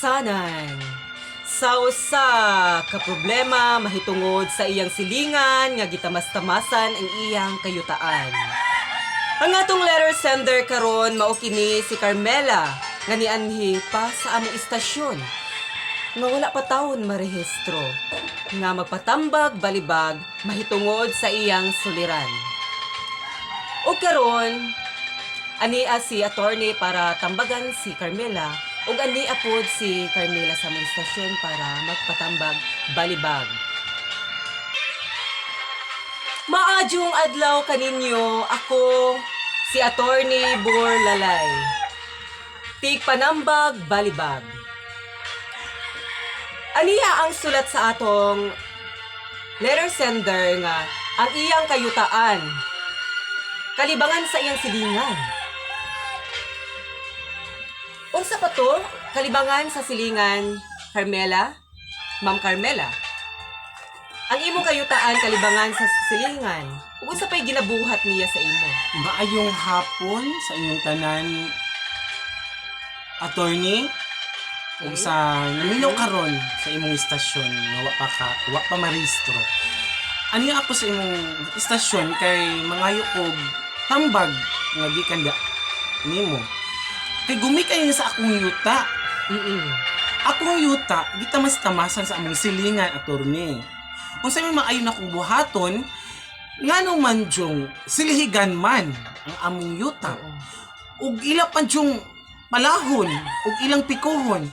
Kandusanan. Sa usa ka problema mahitungod sa iyang silingan nga gitamas-tamasan ang iyang kayutaan. Ang atong letter sender karon mao kini si Carmela nga nianhi pa sa among istasyon nga wala pa taon marehistro nga magpatambag balibag mahitungod sa iyang suliran. O karon, ania si attorney para tambagan si Carmela ug ania pod si Carmela sa among istasyon para magpatambag balibag. Maadyong adlaw kaninyo, ako si Attorney Bor Lalay. Tig panambag balibag. Aniya ang sulat sa atong letter sender nga ang iyang kayutaan kalibangan sa iyang silingan. Unsa pa to? Kalibangan sa silingan, Carmela? Ma'am Carmela? Ang imong kayutaan kalibangan sa silingan. Ug unsa pa'y ginabuhat niya sa imo? Maayong hapon sa inyong tanan, attorney, ug sa naminaw karon sa imong istasyon nga wa pa ka wa pa marehistro. Ani ako sa imong istasyon kay mangayo og tambag nga gikan da nimo. Kay gumikay niya sa akong yuta. Akong yuta gitamas-tamasan sa among silingan, attorney. Unsa may maayo na akong buhaton, ngano man jung silihigan man ang among yuta ug ila pa jung palahon ug ilang pikuhon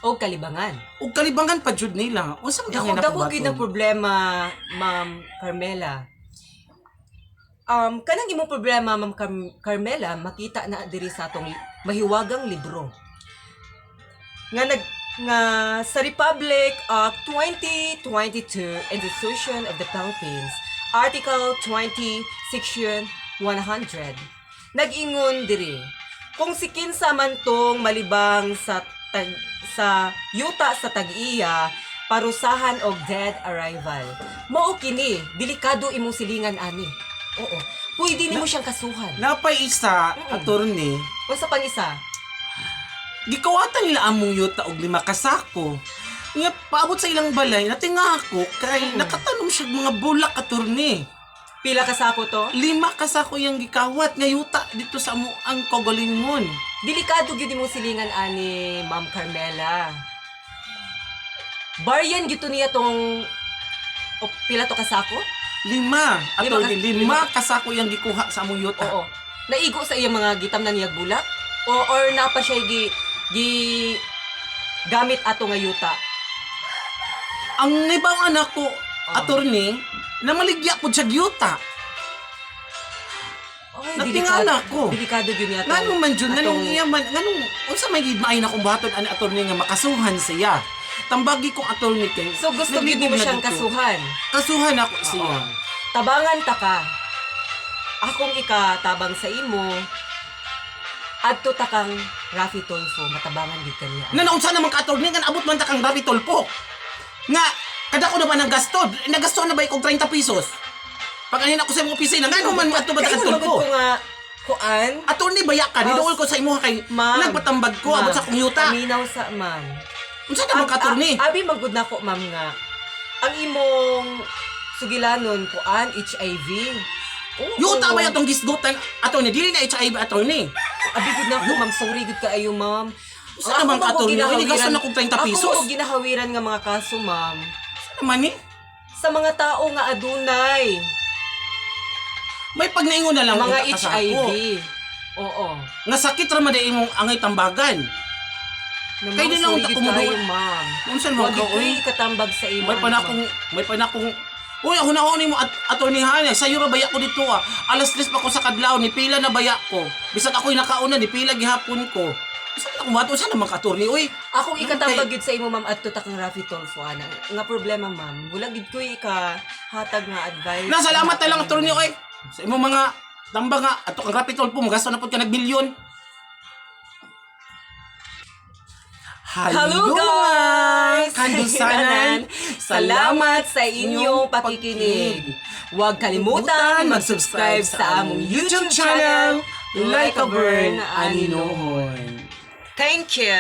O kalibangan. Ug kalibangan pa jud nila. Unsa man Dako kanya dako na gyud ang problema, Ma'am Carmela. Kanang imong problema, Ma'am Carmela, makita na diri sa atong mahiwagang libro. Nga nag nga sa Republic Act 2022, Institution of the Philippines, Article 20, Section 100. Nag-ingon diri, kung si kinsa man tong malibang sa tag, sa yuta sa tag-iya, parusahan og dead arrival. Mao kini, delikado imong silingan ani. Oo. Pwede nimo siyang kasuhan. Napay isa, attorney. Unsa pang isa? Gikawatan nila among yuta og 5 ka sako. Nga paabot sa ilang balay, natinga ako kay nakatanom siya mga bulak, attorney. Pila ka sako to? 5 ka sako yang gikawat nga yuta dito sa amo ang kaugalingon. Delikado gyud imong silingan ani, Ma'am Carmela. Baryan gyud to niya tong o, pila to kasako? 5, attorney, 5 ka sako yang gikuha sa among yuta. Oo. Naigo sa iyang mga gitam na niyag bulak? O or napa siya gi gi gamit ato nga yuta? Ang nibaw anak ko, attorney, namaligya ko siya yuta. Ay, Natingala ko. Delikado gyud niya Nganong man jud, nganong iya man, nganong unsa may gid maay na kung buhaton ani, attorney, nga makasuhan siya? Tambagi kong attorney kay So gusto gyud naglibog nimo na siyang dito. kasuhan. Kasuhan ako siya. Oo. Tabangan ta ka. Akong ikatabang sa imo. Adto ta kang Rafi Tulfo, matabangan gid kaniya. Nga naunsa naman ka, attorney, nga naabot man ta kang Rafi Tulfo? Nga kada ko na ba ng gasto? Nagasto na ba ikog 30 pesos? Pag anin ako sa imong opisina, ngano man mo adto ba ta kang Kaingon man Tulfo? gud ko nga kuan. Attorney, baya ka, niduol ko sa imuha kay Ma'am. nagpatambag ko abot sa akong yuta. Paminaw sa ma'am. Unsa naman ka, attorney? Abi man gud nako, ma'am, nga ang imong sugilanon kuan HIV. Oo. Yuta ba atong gisgutan, attorney? Dili na HIV, attorney. Abi gud nako, ma'am, sorry gud kaayo, ma'am. Unsa naman ka, attorney? Uy, gasto na kog 30 pesos. Ako mo ginahawiran nga mga kaso, ma'am. Unsa naman ni? Sa mga tao nga adunay May pagnaingon na lang mga unta ka sa ako. HIV. Oo. Nga sakit ra man di imong angay tambagan. Na, Kay ma'am, di na sorry unta gud kumudol. kaayo, ma'am. Unsa man Wag ka ko'y oy? katambag sa imo. May panakong may panakong Uy, ako na mo at attorney Hana, sayo ra baya ko dito ah. Alas 3 pa ko sa kadlaw, ni pila na baya ko. Bisag ako'y nakauna, ni pila gihapon ko. Unsa man ako mato, unsa naman ka, attorney, uy? Akong ikatambag gid sa imo, ma'am, adto ta kang Rafi Tulfo ana. Nga problema, ma'am, wala gid ko'y ikahatag nga advice. Na salamat na lang, attorney, oy. Sa imong mga tambag nga ato kang Rapi Tulfo, magasto na pud ka nagbilyon. Hello guys! Kandusanan! Salamat sa inyong pakikinig. Huwag kalimutan mag-subscribe sa among YouTube channel, Like a Burn Aninohon. Aninohon. Thank you!